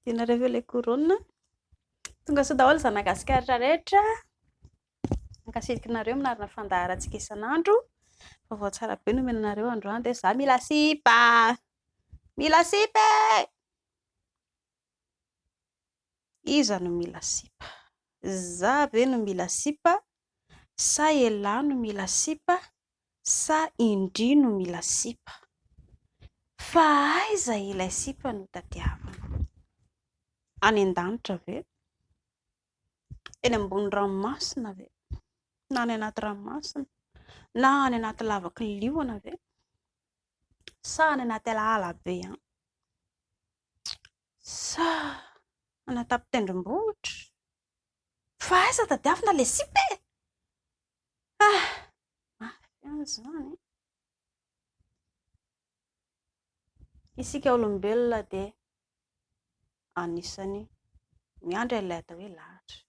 Tianareo ve ilay couronne? Tonga soa daholo zanak'i Gasikara rehetra. Mankasitraka anareo manarina fandaharantsika isan'andro. Vaovao tsara be no omena anareo androany dia za mila sipa. Mila sipa e! Iza no mila sipa? Za ve no mila sipa sa elah no mila sipa sa indry no mila sipa? Fa aiza ilay sipa no tadiavina? Any an-danitra ve? Eny ambony ranomasina ve? Na any anaty ranomasina? Na any anaty lavaky ny liona ve? Sa any anaty alaala be any? Sa any an-tampon-tendrombohitra? Fa aiza tadiavina ilay sipa e? Ah! Mafy ihany izany e! Isika olombelona dia anisan'ny miandry an'ilay atao hoe lahatra.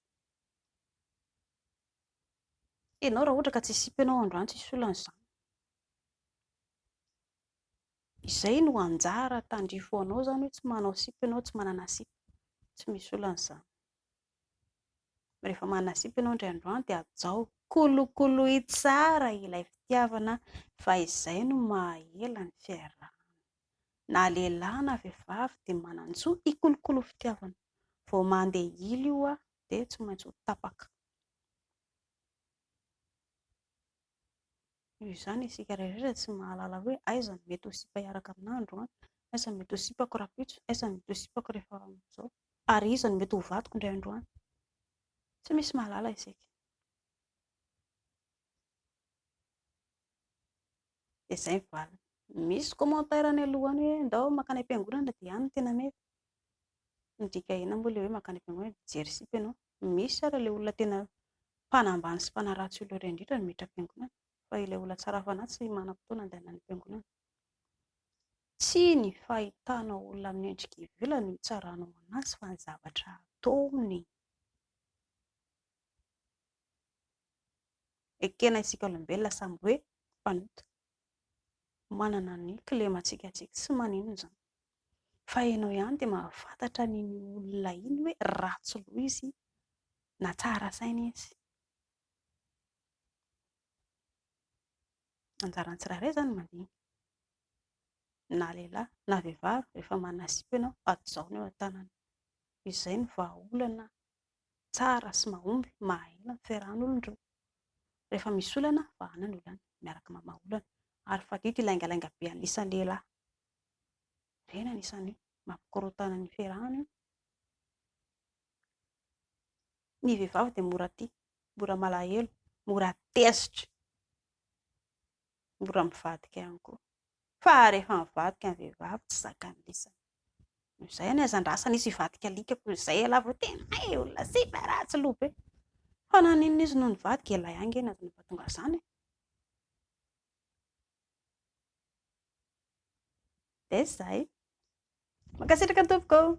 Ianao raha ohatra ka tsy sipa ianao androany tsisy olana izany. Izay no anjara tandrify ho anao izany hoe tsy manao sipa ianao, tsy manana sipa. Tsy misy olana izany. Rehefa manana sipa ianao indray andro any dia hajao, kolokoloy tsara ilay fitiavana fa izay no maha ela ny fiarahana. Na lehilahy na vehivavy dia manan-jo hikolokolo fitiavana. Vao mandeha ila io dia tsy maintsy ho tapaka. Noho izany isika rehetra tsy mahalala hoe aiza no mety ho sipa hiaraka aminà androany, aiza no mety ho sipako rahampitso, aiza no mety ho sipako rehefa amin'izao, ary iza no mety ho vadiko indray andro any. Tsy misy mahalala isika. Dia izay ny valiny. Misy commentaire any aloha any hoe ndao mankany am-piangonana dia any no tena mety. Midika inona moa ilay hoe mankany am-piangonana dia mijery sipa ianao? Misy ary ilay olona tena mpanambany sy mpanaratsy olona ireny indrindra no miditra am-piangonana, fa ilay olona tsara fanahy tsy manam-potoana andehanana any am-piangonana. Tsy ny fahitanao olona amin'ny endrika ivelany no hitsaranao anazy fa ny zavatra ataony. Ekena isika olombelona samy hoe mpanota, manana ny kilemantsika antsika, tsy maninona izany. Fa ianao ihany dia mahafantatra an'iny olona iny hoe ratsy loha izy na tsara saina izy. Anjaran'ny tsirairay izany mandinika. Na lehilahy na vehivavy, rehefa manana sipa ianao, hajao ny eo an-tanana. Izay no vahaolana tsara sy mahomby maha-ela ny fiarahan'olon-droa. Rehefa misy olana, vahana ny olana, miaraka mamaha olana. Ary fadio ity laingalainga be anisan'ny lehilahy. Ireny anisan'ny mampikorontana ny fiarahana io. Ny vehivavy dia mora tia, mora malahelo, mora tezitra, mora mivadika ihany koa. Fa rehefa mivadika ny vehivavy tsy zakan'ny lisany. Noho izay anie aza andrasana izy hivadika alika koa izay ialahy vao tena hay olona sipa ratsy loha be. Fa naninona izy no nivadika? Ialahy ihany ange no nahatonga izany e. Dia izay. Mankasitraka tompoko.